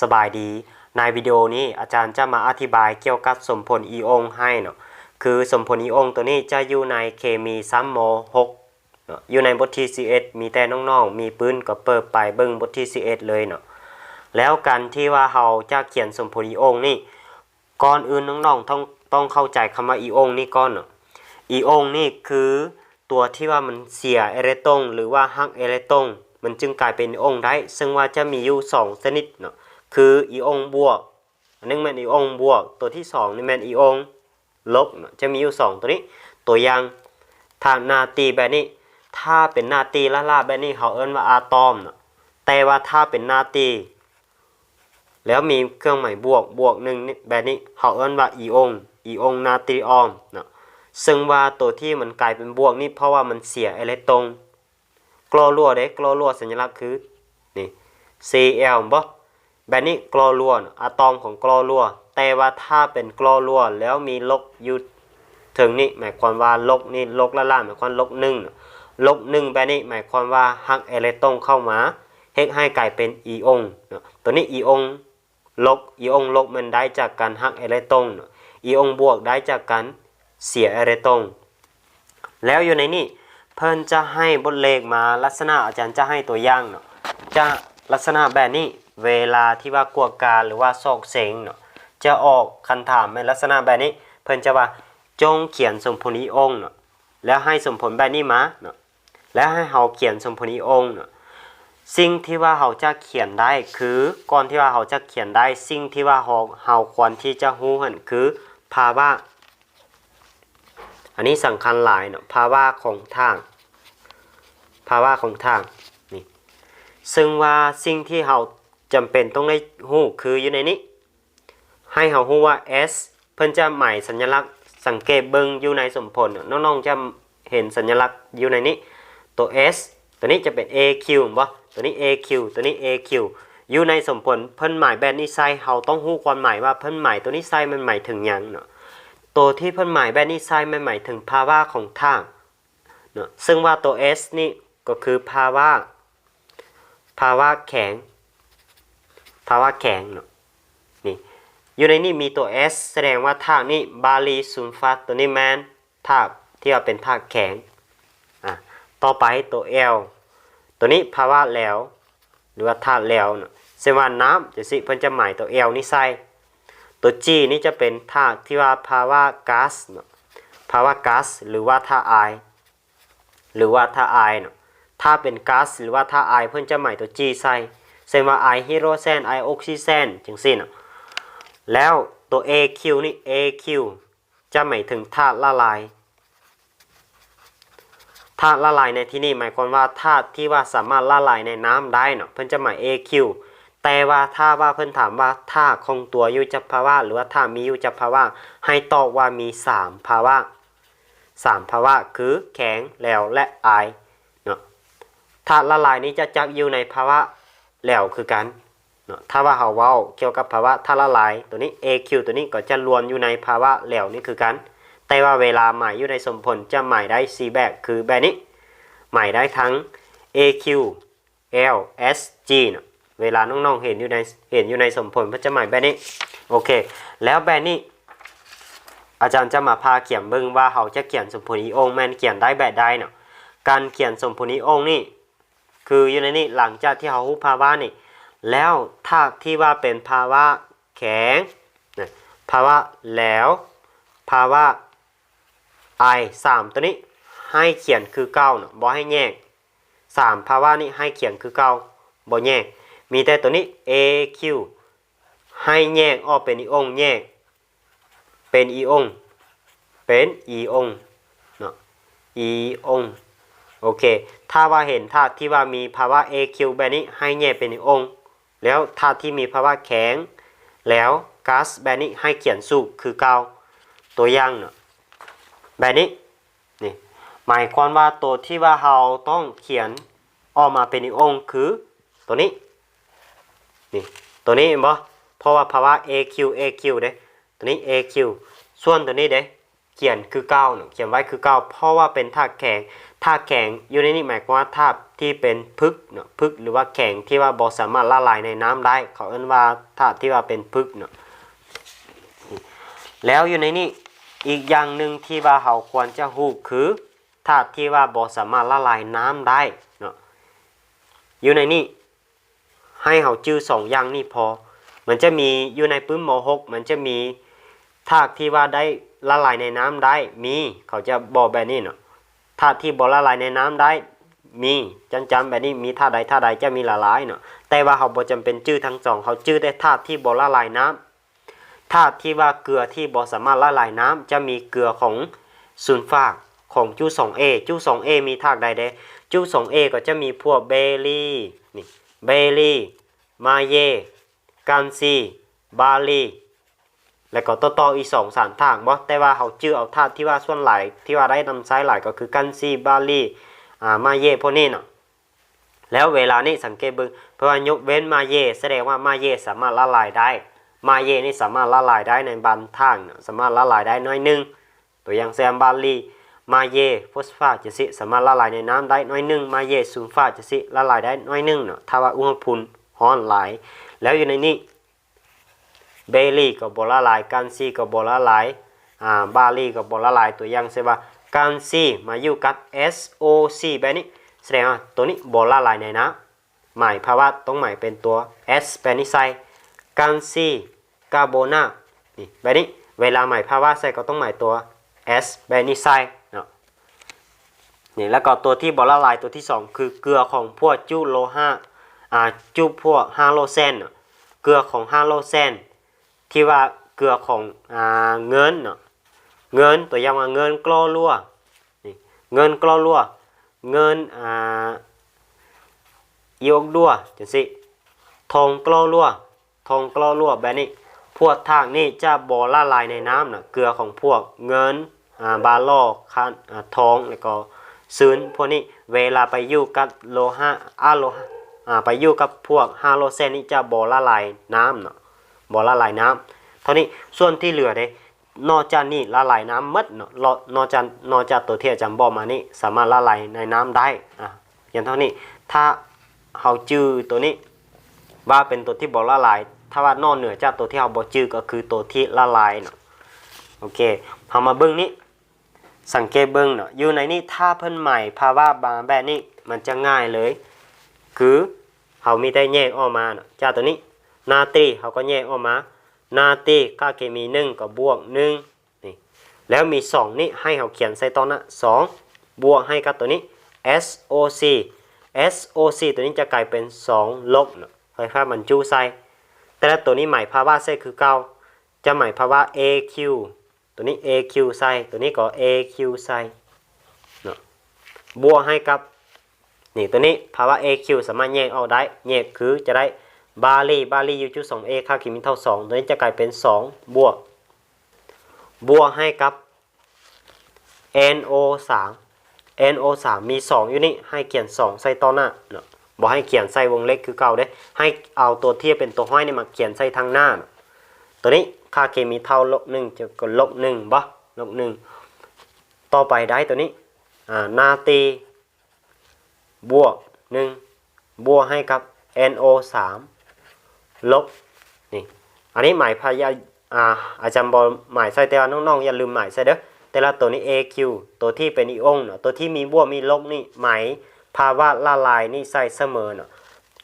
ສະບາຍດີ. ໃນວິດີໂອນີ້ອາຈານຈະມາອະທິບາຍກ່ຽວກັບສົມຜົນອີອົງໃຫ້ເນາະ. ຄືສົມຜົນອີອົງໂຕນີ້ຈະຢູ່ໃນເຄມີຊັ້ນ ມໍຫົກເນາະ, ຢູ່ໃນບົດທີສິບເອັດ. ມີແຕ່ນ້ອງໆມີປຶ້ມກໍເປີດໄປເບິ່ງບົດທີສິບເອັດເລີຍເນາະ. ແລ້ວການທີ່ວ່າເຮົາຈະຂຽນສົມຜົນອີອົງນີ້ ກ່ອນອື່ນນ້ອງໆຕ້ອງ ຕ້ອງເຂົ້າໃຈຄຳວ່າອີອົງນີ້ກ່ອນເນາະ. ອີອົງນີ້ຄືຕົວທີ່ວ່າມັນເສຍເອເລັກຕຣອນ ຫຼືວ່າຫັກເອເລັກຕຣອນ ມັນຈຶ່ງກາຍເປັນອີອົງໄດ້, ເຊິ່ງວ່າຈະມີຢູ່ສອງຊະນິດເນາະ, ຄືອີອົງບວກ, ອັນໜຶ່ງແມ່ນອີອົງບວກ, ຕົວທີສອງນີ້ແມ່ນອີອົງລົບເນາະ, ຈະມີຢູ່ສອງຕົວນີ້. ຕົວຢ່າງ ຖ້ານາຕີແບບນີ້, ຖ້າເປັນນາຕີລ້າໆແບບນີ້ ເຮົາເອີ້ນວ່າອາຕອມເນາະ, ແຕ່ວ່າຖ້າເປັນນາຕີ ແລ້ວມີເຄື່ອງໝາຍບວກ, ບວກໜຶ່ງນີ້ ແບບນີ້ ເຮົາເອີ້ນວ່າອີອົງ, ອີອົງນາຕີອອມເນາະ. ເຊິ່ງວ່າໂຕທີ່ມັນກາຍເປັນບວກນີ້ ເພາະວ່າມັນເສຍເອເລັກຕຣອນ. ກລໍລົວເດ້, ກລໍລົວສັນຍະລັກຄືນີ້ ຊີແອລ ແມ່ນບໍ່? ແບບນີ້ ກລໍລົວ ອາຕອມຂອງກລໍລົວ. ແຕ່ວ່າຖ້າເປັນກລໍລົວແລ້ວມີລົບຢູ່ເທິງນີ້ ໝາຍຄວາມວ່າລົບນີ້ ລົບລ້າໆ ໝາຍຄວາມລົບໜຶ່ງເນາະ, ລົບໜຶ່ງແບບນີ້ ໝາຍຄວາມວ່າຫັກເອເລັກຕຣອນເຂົ້າມາ ເຮັດໃຫ້ກາຍເປັນອີອົງເນາະ. ຕົວນີ້ອີອົງລົບ, ອີອົງລົບແມ່ນໄດ້ຈາກການຫັກເອເລັກຕຣອນເນາະ, ອີອົງບວກໄດ້ຈາກການເສຍເອເລັກຕຣອນ. ແລ້ວຢູ່ໃນນີ້ເພິ່ນຈະໃຫ້ບົດເລກມາລັກສະນະ, ອາຈານຈະໃຫ້ຕົວຢ່າງເນາະ, ຈະລັກສະນະແບບນີ້. ເວລາທີ່ວ່າກວດກາ ຫຼືວ່າຊອກເສັງເນາະ, ຈະອອກຄຳຖາມໃນລັກສະນະແບບນີ້, ເພິ່ນຈະວ່າ ຈົ່ງຂຽນສົມຜົນອີອົງເນາະ, ແລ້ວໃຫ້ສົມຜົນແບບນີ້ມາເນາະ. ແລ້ວໃຫ້ເຮົາຂຽນສົມຜົນອີອົງເນາະ. ສິ່ງທີ່ວ່າເຮົາຈະຂຽນໄດ້ຄື, ກ່ອນທີ່ວ່າເຮົາຈະຂຽນໄດ້, ສິ່ງທີ່ວ່າເຮົາ ເຮົາຄວນທີ່ຈະຮູ້ຫັ້ນຄືພາວະ. ອັນນີ້ສຳຄັນຫຼາຍເນາະ, ພາວະຂອງທາດ, ພາວະຂອງທາດນີ້. ເຊິ່ງວ່າສິ່ງທີ່ເຮົາຈຳເປັນຕ້ອງໄດ້ຮູ້ຄືຢູ່ໃນນີ້. ໃຫ້ເຮົາຮູ້ວ່າ S ເພິ່ນຈະໝາຍສັນຍະລັກ, ສັງເກດເບິ່ງຢູ່ໃນສົມຜົນເນາະ, ນ້ອງໆຈະເຫັນສັນຍະລັກຢູ່ໃນນີ້, ຕົວ S ຕົວນີ້ຈະເປັນ AQ ແມ່ນບໍ່? ຕົວນີ້ AQ, ຕົວນີ້ AQ. ຢູ່ໃນສົມຜົນເພິ່ນໝາຍແບບນີ້ໃສ່, ເຮົາຕ້ອງຮູ້ຄວາມໝາຍວ່າເພິ່ນໝາຍຕົວນີ້ໃສ່ມັນໝາຍເຖິງຫຍັງເນາະ. ຕົວທີ່ເພິ່ນໝາຍແບບນີ້ໃສ່ມັນໝາຍເຖິງພາວະຂອງທາດເນາະ, ເຊິ່ງວ່າຕົວ S ນີ້ກໍຄືພາວະ ພາວະແຂງ, ພາວະແຂງເນາະ. ນີ້ ຢູ່ໃນນີ້ມີຕົວ S ສະແດງວ່າທາດນີ້ ບາລີຊູນຟາດ, ຕົວນີ້ແມ່ນທາດທີ່ວ່າເປັນທາດແຂງ. ອາ ຕໍ່ໄປຕົວ L, ຕົວນີ້ພາວະແຫຼວ ຫຼືວ່າທາດແຫຼວເນາະ, ເຊັ່ນວ່ານ້ຳຈັ່ງຊີ້ ເພິ່ນຈະໝາຍຕົວ L ນີ້ໃສ່. ຕົວ G ນີ້ຈະເປັນທາດທີ່ວ່າພາວະກາສເນາະ, ພາວະກາສ ຫຼືວ່າທາດອາຍ ຫຼືວ່າທາດອາຍເນາະ. ຖ້າເປັນກາສ ຫຼືວ່າທາດອາຍ ເພິ່ນຈະໝາຍຕົວ G ໃສ່, ເຊັ່ນວ່າ ອາຍໄຮໂດຣເຈນ, ອາຍອົກຊີເຈນ ຈັ່ງຊີ້ເນາະ. ແລ້ວຕົວ AQ ນີ້ AQ ຈະໝາຍເຖິງທາດລະລາຍ. ທາດລະລາຍໃນທີ່ນີ້ໝາຍຄວາມວ່າທາດທີ່ວ່າສາມາດລະລາຍໃນນ້ຳໄດ້ເນາະ, ເພິ່ນຈະໝາຍ AQ. ແຕ່ວ່າຖ້າວ່າເພິ່ນຖາມວ່າທາດຄົງຕົວຢູ່ຈັກພາວະ ຫຼືວ່າທາດມີຢູ່ຈັກພາວະ, ໃຫ້ຕອບວ່າມີສາມພາວະ. ສາມພາວະຄືແຂງ, ແຫຼວ ແລະ ອາຍເນາະ. ທາດລະລາຍນີ້ຈະຈັດຢູ່ໃນພາວະແຫຼວຄືກັນເນາະ. ຖ້າວ່າເຮົາເວົ້າກ່ຽວກັບພາວະທາດລະລາຍ, ຕົວນີ້ AQ ຕົວນີ້ກໍຈະລວມຢູ່ໃນພາວະແຫຼວນີ້ຄືກັນ. ແຕ່ວ່າເວລາໝາຍຢູ່ໃນສົມຜົນຈະໝາຍໄດ້ສີ່ແບບ, ຄືແບບນີ້, ໝາຍໄດ້ທັງ AQ, L, S, G ເນາະ. ເວລານ້ອງໆເຫັນຢູ່ໃນ ເຫັນຢູ່ໃນສົມຜົນ ເພິ່ນຈະໝາຍແບບນີ້. ໂອເຄ, ແລ້ວແບບນີ້ ອາຈານຈະມາພາຂຽນເບິ່ງວ່າເຮົາຈະຂຽນສົມຜົນອີອົງແມ່ນຂຽນໄດ້ແບບໃດເນາະ. ການຂຽນສົມຜົນອີອົງນີ້ ຄືຢູ່ໃນນີ້ ຫຼັງຈາກທີ່ເຮົາຮູ້ພາວະນີ້ແລ້ວ, ທາດທີ່ວ່າເປັນພາວະແຂງນະ, ພາວະແຫຼວ, ພາວະອາຍ, ສາມຕົວນີ້ໃຫ້ຂຽນຄືເກົ່າເນາະ, ບໍ່ໃຫ້ແຍກ. ສາມພາວະນີ້ໃຫ້ຂຽນຄືເກົ່າ, ບໍ່ແຍກ. ມີແຕ່ຕົວນີ້ AQ ໃຫ້ແຍກອອກເປັນອີອົງ, ແຍກເປັນອີອົງ, ເປັນອີອົງເນາະ, ອີອົງ. ໂອເຄ, ຖ້າວ່າເຫັນທາດທີ່ວ່າມີພາວະ AQ ແບບນີ້ ໃຫ້ແຍກເປັນອີອົງ. ແລ້ວທາດທີ່ມີພາວະແຂງ, ແຫຼວ, ກາສ ແບບນີ້ ໃຫ້ຂຽນສູດຄືເກົ່າ. ຕົວຢ່າງເນາະ, ແບບນີ້. ນີ້ ໝາຍຄວາມວ່າໂຕທີ່ວ່າເຮົາຕ້ອງຂຽນອອກມາເປັນອີອົງຄືໂຕນີ້. ນີ້ ໂຕນີ້ແມ່ນບໍ່? ເພາະວ່າພາວະ AQ, AQ ເດ້. ໂຕນີ້ AQ. ສ່ວນໂຕນີ້ເດ້? ຂຽນຄືເກົ່າເນາະ ຂຽນໄວ້ຄືເກົ່າ ເພາະວ່າເປັນທາດແຂງ. ທາດແຂງຢູ່ໃນນີ້ໝາຍຄວາມວ່າທາດທີ່ເປັນຜຶກເນາະ ຜຶກ ຫຼືວ່າແຂງທີ່ວ່າບໍ່ສາມາດລະລາຍໃນນ້ຳໄດ້ ເຂົາເອີ້ນວ່າທາດທີ່ວ່າເປັນຜຶກເນາະ. ແລ້ວຢູ່ໃນນີ້ອີກຢ່າງໜຶ່ງທີ່ວ່າເຮົາຄວນຈະຮູ້ຄື ທາດທີ່ວ່າບໍ່ສາມາດລະລາຍນ້ຳໄດ້ເນາະ ຢູ່ໃນນີ້ ໃຫ້ເຮົາຈື່ສອງຢ່າງນີ້ພໍ. ມັນຈະມີຢູ່ໃນປຶ້ມ ມໍຫົກ ມັນຈະມີທາດທີ່ວ່າໄດ້ລະລາຍໃນນ້ຳໄດ້ ມີ ເຂົາຈະບອກແບບນີ້ເນາະ ທາດທີ່ບໍ່ລະລາຍໃນນ້ຳໄດ້ ມີ ຈຳໆ ແບບນີ້ ມີທາດໃດທາດໃດຈະມີຫຼາຍໆເນາະ ແຕ່ວ່າເຮົາບໍ່ຈຳເປັນຈື່ທັງສອງ ເຮົາຈື່ແຕ່ທາດທີ່ບໍ່ລະລາຍນ້ຳ. ທາດທີ່ວ່າເກືອທີ່ບໍ່ສາມາດລະລາຍນ້ຳ ຈະມີເກືອຂອງສູນຝາກ ຂອງຈຸສອງເອ ຈຸສອງເອມີທາດໃດແດ່? ຈຸສອງເອກໍຈະມີພວກເບລີ ນີ້ ເບລີ ມາເຢ ກັນຊີ ບາລີ ແລ້ວກໍຕໍ່ໆອີກສອງສາມທາດບໍ ແຕ່ວ່າເຮົາຈື່ເອົາທາດທີ່ວ່າສ່ວນຫຼາຍທີ່ວ່າໄດ້ນຳໃຊ້ຫຼາຍກໍຄືກັນຊີ ບາລີ ອາ ມາເຢ ພວກນີ້ເນາະ. ແລ້ວເວລານີ້ສັງເກດເບິ່ງ ເພາະວ່າຍົກເວັ້ນມາເຢ ສະແດງວ່າມາເຢສາມາດລະລາຍໄດ້ ມາເຢນີ້ສາມາດລະລາຍໄດ້ໃນບາງທາດເນາະ ສາມາດລະລາຍໄດ້ໜ້ອຍໜຶ່ງ ຕົວຢ່າງເຊັ່ນບາລີ ມາເຢ ໂຟສຟາດ ຈັ່ງຊີ້ ສາມາດລະລາຍໃນນ້ຳໄດ້ໜ້ອຍໜຶ່ງ ມາເຢ ສູນຝາດ ຈັ່ງຊີ້ ລະລາຍໄດ້ໜ້ອຍໜຶ່ງເນາະ ຖ້າວ່າອຸນຫະພູມຮ້ອນຫຼາຍ. ແລ້ວຢູ່ໃນນີ້ ເບລີກໍບໍ່ລະລາຍ ກັນຊີກໍບໍ່ລະລາຍ ອາ ບາລີກໍບໍ່ລະລາຍ ຕົວຢ່າງເຊັ່ນວ່າ ກັນຊີມາຢູ່ກັບ ເອສໂອຊີ ແບບນີ້ ສະແດງວ່າໂຕນີ້ບໍ່ລະລາຍໃນນ້ຳ ໝາຍພາວະຕ້ອງໝາຍເປັນຕົວ ເອສ ແບບນີ້ໃສ່ ກັນຊີ ກາໂບນາດ ນີ້ ແບບນີ້ ເວລາໝາຍພາວະໃສ່ກໍຕ້ອງໝາຍຕົວ ເອສ ແບບນີ້ໃສ່ເນາະ. ນີ້ ແລ້ວກໍຕົວທີ່ບໍ່ລະລາຍຕົວທີສອງ ຄືເກືອຂອງພວກຈຸໂລຫະ ອາ ຈຸພວກຮາໂລແຊນເນາະ ເກືອຂອງຮາໂລແຊນ ທີ່ວ່າເກືອຂອງ ອາ ເງິນເນາະ ເງິນ ຕົວຢ່າງວ່າເງິນໂກລລົວ ນີ້ ເງິນໂກລລົວ ເງິນ ອາ ອີອົກດັວ ຈັ່ງຊີ້ ທອງໂກລລົວ ທອງໂກລລົວ ແບບນີ້ ພວກທາດນີ້ຈະບໍ່ລະລາຍໃນນ້ຳນະ ເກືອຂອງພວກເງິນ ອາ ບາລໍ ຄານ ອາ ທອງ ແລ້ວກໍຊືນ ພວກນີ້ເວລາໄປຢູ່ກັບໂລຫະ ອາໂລຫະ ອາ ໄປຢູ່ກັບພວກຮາໂລແຊນນີ້ຈະບໍ່ລະລາຍນ້ຳເນາະ ບໍ່ລະລາຍນ້ຳ ເທົ່ານີ້. ສ່ວນທີ່ເຫຼືອເດ້ ນອກຈາກນີ້ລະລາຍນ້ຳໝົດເນາະ ນອກຈາກ ນອກຈາກຕົວທີ່ອາຈານບອກມານີ້ສາມາດລະລາຍໃນນ້ຳໄດ້ ອາ ຢ່າງເທົ່ານີ້. ຖ້າເຮົາຈື່ຕົວນີ້ວ່າເປັນຕົວທີ່ບໍ່ລະລາຍ ຖ້າວ່ານອກເໜືອຈາກຕົວທີ່ເຮົາບໍ່ຈື່ກໍຄືຕົວທີ່ລະລາຍເນາະ. ໂອເຄ ເຮົາມາເບິ່ງນີ້ ສັງເກດເບິ່ງເນາະ ຢູ່ໃນນີ້ ຖ້າເພິ່ນໝາຍພາວະມາແບບນີ້ ມັນຈະງ່າຍເລີຍ ຄືເຮົາມີແຕ່ແຍກອອກມາເນາະ ຈາກຕົວນີ້ ນາຕີ ເຮົາກໍແຍກອອກມາ ນາຕີ ຄ່າເຄມີໜຶ່ງກໍບວກໜຶ່ງ ນີ້ ແລ້ວມີສອງນີ້ ໃຫ້ເຮົາຂຽນໃສ່ຕໍ່ໜ້າ ສອງ ບວກໃຫ້ກັບຕົວນີ້ ເອສໂອຊີ ເອສໂອຊີ ຕົວນີ້ຈະກາຍເປັນສອງລົບເນາະ ໄຟຟ້າບັນຈຸໃສ່ ແຕ່ລະຕົວນີ້ໝາຍພາວະໃສ່ຄືເກົ່າ ຈະໝາຍພາວະເອຄິວ ຕົວນີ້ເອຄິວໃສ່ ຕົວນີ້ກໍເອຄິວໃສ່ເນາະ ບວກໃຫ້ກັບ ນີ້ ຕົວນີ້ພາວະເອຄິວສາມາດແຍກອອກໄດ້ ແຍກຄືຈະໄດ້ບາລີ ບາລີຢູ່ຈຸສອງເອ ຄ່າເຄມີເທົ່າສອງ ຕົວນີ້ຈະກາຍເປັນສອງບວກ ບວກໃຫ້ກັບເອັນໂອສາມ ເອັນໂອສາມ ມີສອງຢູ່ນີ້ ໃຫ້ຂຽນສອງໃສ່ຕໍ່ໜ້າເນາະ ບໍ່ໃຫ້ຂຽນໃສ່ວົງເລັບຄືເກົ່າເດ້ ໃຫ້ເອົາຕົວທີ່ເປັນຕົວຮ້ອຍນີ້ມາຂຽນໃສ່ທາງໜ້າເນາະ. ຕົວນີ້ຄ່າເຄມີເທົ່າລົບໜຶ່ງ ຈະກໍລົບໜຶ່ງບໍ ລົບໜຶ່ງ ຕໍ່ໄປໄດ້ຕົວນີ້ ອາ ນາຕີ ບວກໜຶ່ງ ບວກໃຫ້ກັບເອັນໂອສາມ ລົບ ນີ້ ອັນນີ້ໝາຍພາຍາ ອາ ອາຈານບໍ່ໝາຍໃສ່ ແຕ່ວ່ານ້ອງໆຢ່າລືມໝາຍໃສ່ເດີ້ ແຕ່ລະຕົວນີ້ເອຄິວ ຕົວທີ່ເປັນອີອົງເນາະ ຕົວທີ່ມີບວກມີລົບນີ້ໝາຍພາວະລະລາຍນີ້ໃສ່ສະເໝີເນາະ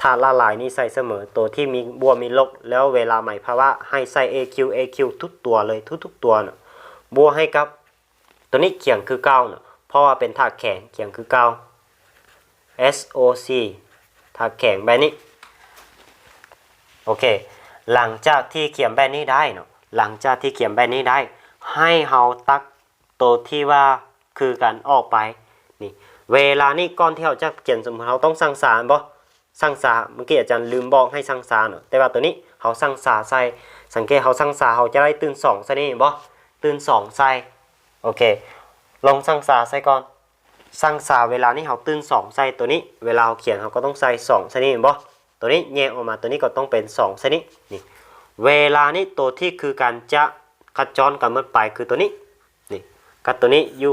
ຖ້າລະລາຍນີ້ໃສ່ສະເໝີ ຕົວທີ່ມີບວກມີລົບ ແລ້ວເວລາໝາຍພາວະໃຫ້ໃສ່ເອຄິວ ເອຄິວທຸກຕົວເລີຍ ທຸກໆຕົວເນາະ ບວກໃຫ້ກັບ ຕົວນີ້ຂຽນຄືເກົ່າເນາະ ເພາະວ່າເປັນທາດແຂງ ຂຽນຄືເກົ່າ ເອສໂອຊີ ທາດແຂງແບບນີ້. ໂອເຄ ຫຼັງຈາກທີ່ຂຽນແບບນີ້ໄດ້ເນາະ ຫຼັງຈາກທີ່ຂຽນແບບນີ້ໄດ້ ໃຫ້ເຮົາຕັດໂຕທີ່ວ່າຄືກັນອອກໄປ ນີ້ ເວລານີ້ກ່ອນທີ່ເຮົາຈະຂຽນ ສົມມຸດເຮົາຕ້ອງຊັ່ງຊາແມ່ນບໍ່? ຊັ່ງຊາ ເມື່ອກີ້ອາຈານລືມບອກໃຫ້ຊັ່ງຊາເນາະ ແຕ່ວ່າໂຕນີ້ເຮົາຊັ່ງຊາໃສ່ ສັງເກດເຮົາຊັ່ງຊາ ເຮົາຈະໄດ້ຕື່ມສອງໃສ່ນີ້ເຫັນບໍ່? ຕື່ມສອງໃສ່ ໂອເຄ ລອງຊັ່ງຊາໃສ່ກ່ອນ ຊັ່ງຊາ ເວລານີ້ເຮົາຕື່ມສອງໃສ່ໂຕນີ້ ເວລາເຮົາຂຽນເຮົາກໍຕ້ອງໃສ່ສອງໃສ່ນີ້ເຫັນບໍ່? ໂຕນີ້ແຍກອອກມາ ໂຕນີ້ກໍຕ້ອງເປັນສອງໃສ່ນີ້ ນີ້ ເວລານີ້ໂຕທີ່ຄືກັນຈະຂະຈອນກັນໝົດໄປ ຄືໂຕນີ້ ນີ້ ກັບໂຕນີ້ຢູ່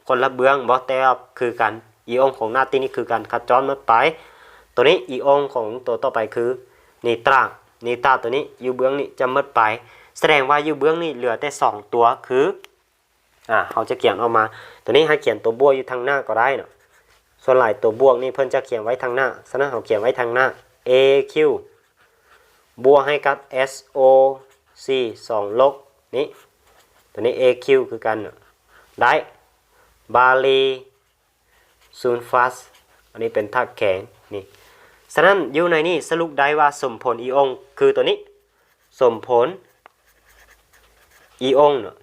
ຄົນລະເບື້ອງບໍ່ ແຕ່ວ່າຄືກັນ ອີອົງຂອງໜ້າຕິດນີ້ຄືກັນ ຂະຈອນໝົດໄປ. ໂຕນີ້ອີອົງຂອງໂຕຕໍ່ໄປຄືນີຕຣາ ນີຕຣາໂຕນີ້ຢູ່ເບື້ອງນີ້ຈະໝົດໄປ ສະແດງວ່າຢູ່ເບື້ອງນີ້ເຫຼືອແຕ່ສອງຕົວຄື ອາ ເຮົາຈະຂຽນອອກມາ ໂຕນີ້ໃຫ້ຂຽນຕົວບວກຢູ່ທາງໜ້າກໍໄດ້ເນາະ ສ່ວນຫຼາຍຕົວບວກນີ້ເພິ່ນຈະຂຽນໄວ້ທາງໜ້າ ສະນັ້ນເຮົາຂຽນໄວ້ທາງໜ້າ ເອຄິວ ບວກໃຫ້ກັບ ເອສໂອຊີ ສອງລົບນີ້ ໂຕນີ້ ເອຄິວ ຄືກັນ ໄດ້ ບາລີ ຊູນຟາສ ອັນນີ້ເປັນທາດແຂງນີ້. ສະນັ້ນຢູ່ໃນນີ້ສະຫຼຸບໄດ້ວ່າສົມຜົນອີອົງຄືໂຕນີ້ ສົມຜົນອີອົງເນາະ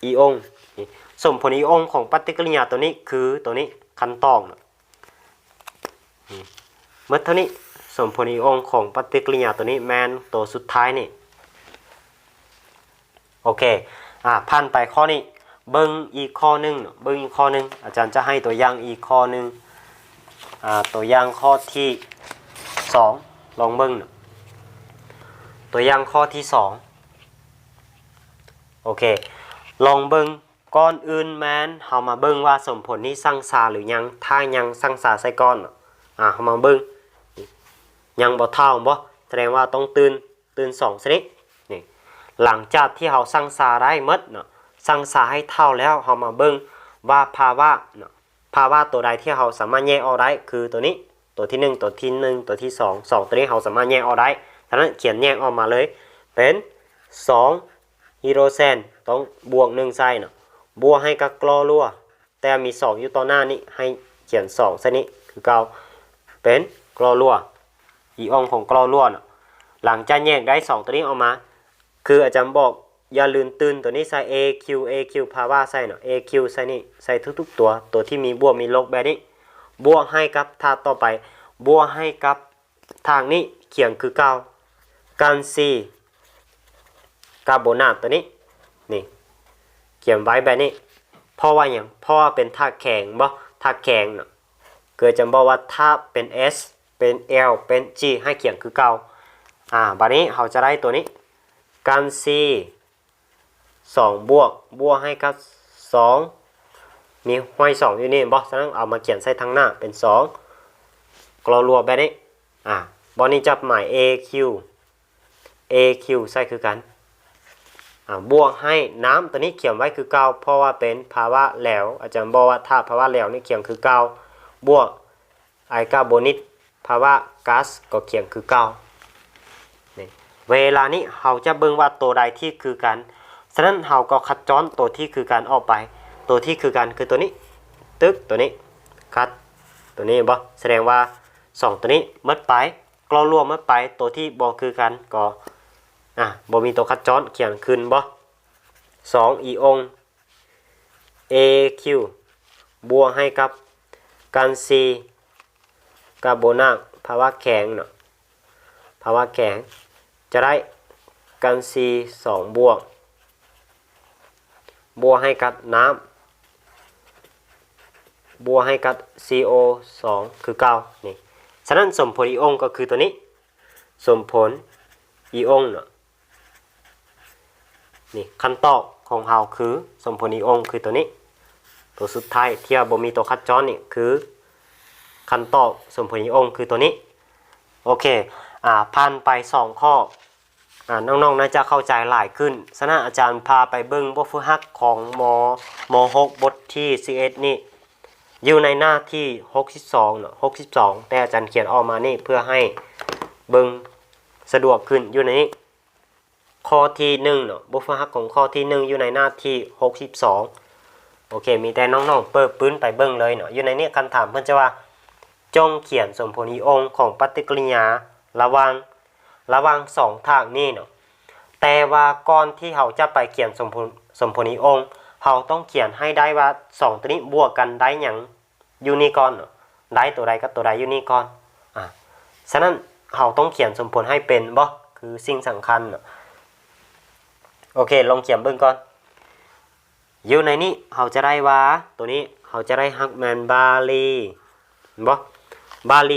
ອີອົງນີ້ ສົມຜົນອີອົງຂອງປະຕິກິລິຍາໂຕນີ້ຄືໂຕນີ້ ຄຳຕອບເນາະ ນີ້ ໝົດເທົ່ານີ້ ສົມຜົນອີອົງຂອງປະຕິກິລິຍາໂຕນີ້ແມ່ນໂຕສຸດທ້າຍນີ້. ໂອເຄ ອາ ຜ່ານໄປຂໍ້ນີ້ ເບິ່ງອີກຂໍ້ໜຶ່ງເນາະ ເບິ່ງອີກຂໍ້ໜຶ່ງ ອາຈານຈະໃຫ້ຕົວຢ່າງອີກຂໍ້ໜຶ່ງ ອາ ຕົວຢ່າງຂໍ້ທີສອງ ລອງເບິ່ງເນາະ ຕົວຢ່າງຂໍ້ທີສອງ. ໂອເຄ ລອງເບິ່ງ ກ່ອນອື່ນແມ່ນເຮົາມາເບິ່ງວ່າສົມຜົນນີ້ຊັ່ງຊາຫຼືຍັງ ຖ້າຍັງ ຊັ່ງຊາໃສ່ກ່ອນເນາະ ອາ ເຮົາມາເບິ່ງ ຍັງບໍ່ເທົ່າບໍ່ ສະແດງວ່າຕ້ອງຕື່ມ ຕື່ມສອງຊະນິດນີ້. ຫຼັງຈາກທີ່ເຮົາຊັ່ງຊາໄດ້ໝົດເນາະ ຊັ່ງຊາໃຫ້ເທົ່າແລ້ວ ເຮົາມາເບິ່ງວ່າພາວະເນາະ ພາວະໂຕໃດທີ່ເຮົາສາມາດແຍກອອກໄດ້ ຄືໂຕນີ້ ໂຕທີໜຶ່ງ ໂຕທີໜຶ່ງ ໂຕທີສອງ ສອງໂຕນີ້ເຮົາສາມາດແຍກອອກໄດ້. ສະນັ້ນຂຽນແຍກອອກມາເລີຍ ເປັນສອງຮີໂດຣເຊນ ຕ້ອງບວກໜຶ່ງໃສ່ເນາະ ບວກໃຫ້ກັບກລໍລົວ ແຕ່ມີສອງຢູ່ຕໍ່ໜ້ານີ້ ໃຫ້ຂຽນສອງໃສ່ນີ້ຄືເກົ່າ ເປັນກລໍລົວ ອີອົງຂອງກລໍລົວເນາະ. ຫຼັງຈາກແຍກໄດ້ສອງໂຕນີ້ອອກມາ ຄືອາຈານບອກ ຢ່າລືມຕື່ມໂຕນີ້ໃສ່ ເອຄິວ ເອຄິວ ພາວະໃສ່ເນາະ ເອຄິວ ໃສ່ນີ້ ໃສ່ທຸກໆຕົວ ໂຕທີ່ມີບວກມີລົບແບບນີ້ ບວກໃຫ້ກັບທາດຕໍ່ໄປ ບວກໃຫ້ກັບທາດນີ້ຂຽນຄືເກົ່າ ກັນຊີ ກາໂບນາດໂຕນີ້ ນີ້ ຂຽນໄວ້ແບບນີ້ ເພາະວ່າຫຍັງ ເພາະວ່າເປັນທາດແຂງບໍ່ ທາດແຂງເນາະ ຄືອາຈານບອກວ່າຖ້າເປັນ S ເປັນ L ເປັນ G ໃຫ້ຂຽນຄືເກົ່າ. ອາ ບາດນີ້ເຮົາຈະໄດ້ໂຕນີ້ ກັນຊີ ສອງບວກ ບວກໃຫ້ກັບສອງ ມີຫ້ອຍສອງຢູ່ນີ້ເຫັນບໍ່ ສະນັ້ນເອົາມາຂຽນໃສ່ທາງໜ້າເປັນສອງ ກລໍລົວແບບນີ້. ອາ ບ່ອນນີ້ຈັບໝາຍ ເອຄິວ ເອຄິວ ໃສ່ຄືກັນ ອາ ບວກໃຫ້ນ້ຳໂຕນີ້ຂຽນໄວ້ຄືເກົ່າ ເພາະວ່າເປັນພາວະແຫຼວ ອາຈານບອກວ່າຖ້າພາວະແຫຼວນີ້ຂຽນຄືເກົ່າ ບວກ ໄອກາໂບນິກ ພາວະກາສກໍຂຽນຄືເກົ່າ. ນີ້ ເວລານີ້ເຮົາຈະເບິ່ງວ່າໂຕໃດທີ່ຄືກັນ ສະນັ້ນເຮົາກໍຂະຈອນໂຕທີ່ຄືກັນອອກໄປ ໂຕທີ່ຄືກັນຄືໂຕນີ້ ຕຶກ ໂຕນີ້ ຄັດ ໂຕນີ້ເຫັນບໍ່ ສະແດງວ່າສອງໂຕນີ້ໝົດໄປ ກລໍລົວໝົດໄປ ໂຕທີ່ບໍ່ຄືກັນກໍ ອາ ບໍ່ມີໂຕຂະຈອນ ຂຽນຂຶ້ນບໍ່ ສອງອີອົງ ເອຄິວ ບວກໃຫ້ກັບກັນຊີ ກາໂບນາດ ພາວະແຂງເນາະ ພາວະແຂງ ຈະໄດ້ກັນຊີສອງບວກ ບວກໃຫ້ກັບນ້ຳ ບວກໃຫ້ກັບຊີໂອສອງຄືເກົ່ານີ້. ສະນັ້ນສົມຜົນອີອົງກໍຄືໂຕນີ້ ສົມຜົນອີອົງເນາະ. ນີ້ ຄຳຕອບຂອງເຮົາຄືສົມຜົນອີອົງຄືໂຕນີ້ ໂຕສຸດທ້າຍທີ່ວ່າບໍ່ມີໂຕຄັດຈ້ອນນີ້ຄືຄຳຕອບສົມຜົນອີອົງຄືໂຕນີ້. ໂອເຄ ອາ ຜ່ານໄປສອງຂໍ້ ອາ ນ້ອງໆ ໜ້າຈະເຂົ້າໃຈຫຼາຍຂຶ້ນ. ສະນັ້ນອາຈານພາໄປເບິ່ງບົດຝຶກຫັດຂອງ ມ ມ ຫົກ ບົດທີສິບເອັດນີ້ ຢູ່ໃນໜ້າທີຫົກສິບສອງເນາະ ຫົກສິບສອງ ແຕ່ອາຈານຂຽນອອກມານີ້ເພື່ອໃຫ້ເບິ່ງສະດວກຂຶ້ນ. ຢູ່ໃນນີ້ ຂໍ້ທີໜຶ່ງເນາະ ບົດຝຶກຫັດຂອງຂໍ້ທີໜຶ່ງ ຢູ່ໃນໜ້າທີຫົກສິບສອງ. ໂອເຄ ມີແຕ່ນ້ອງໆ ເປີດປຶ້ນໄປເບິ່ງເລີຍເນາະ. ຢູ່ໃນນີ້ຄຳຖາມເພິ່ນຈະວ່າ ຈົ່ງຂຽນສົມຜົນອີອົງຂອງປະຕິກິລິຍາລະຫວ່າງ ລະຫວ່າງສອງທາດນີ້ເນາະ. ແຕ່ວ່າກ່ອນທີ່ເຮົາຈະໄປຂຽນສົມຜົນ ສົມຜົນອີອົງ ເຮົາຕ້ອງຂຽນໃຫ້ໄດ້ວ່າສອງໂຕນີ້ບວກກັນໄດ້ຫຍັງ ຢູ່ນີ້ກ່ອນເນາະ ໄດ້ໂຕໃດກັບໂຕໃດຢູ່ນີ້ກ່ອນ. ອາ ສະນັ້ນເຮົາຕ້ອງຂຽນສົມຜົນໃຫ້ເປັນບໍ່ ຄືສິ່ງສຳຄັນເນາະ. ໂອເຄ ລອງຂຽນເບິ່ງກ່ອນ. ຢູ່ໃນນີ້ເຮົາຈະໄດ້ວ່າ ໂຕນີ້ເຮົາຈະໄດ້ຮັກແມ່ນບາລີ ເຫັນບໍ່ ບາລີ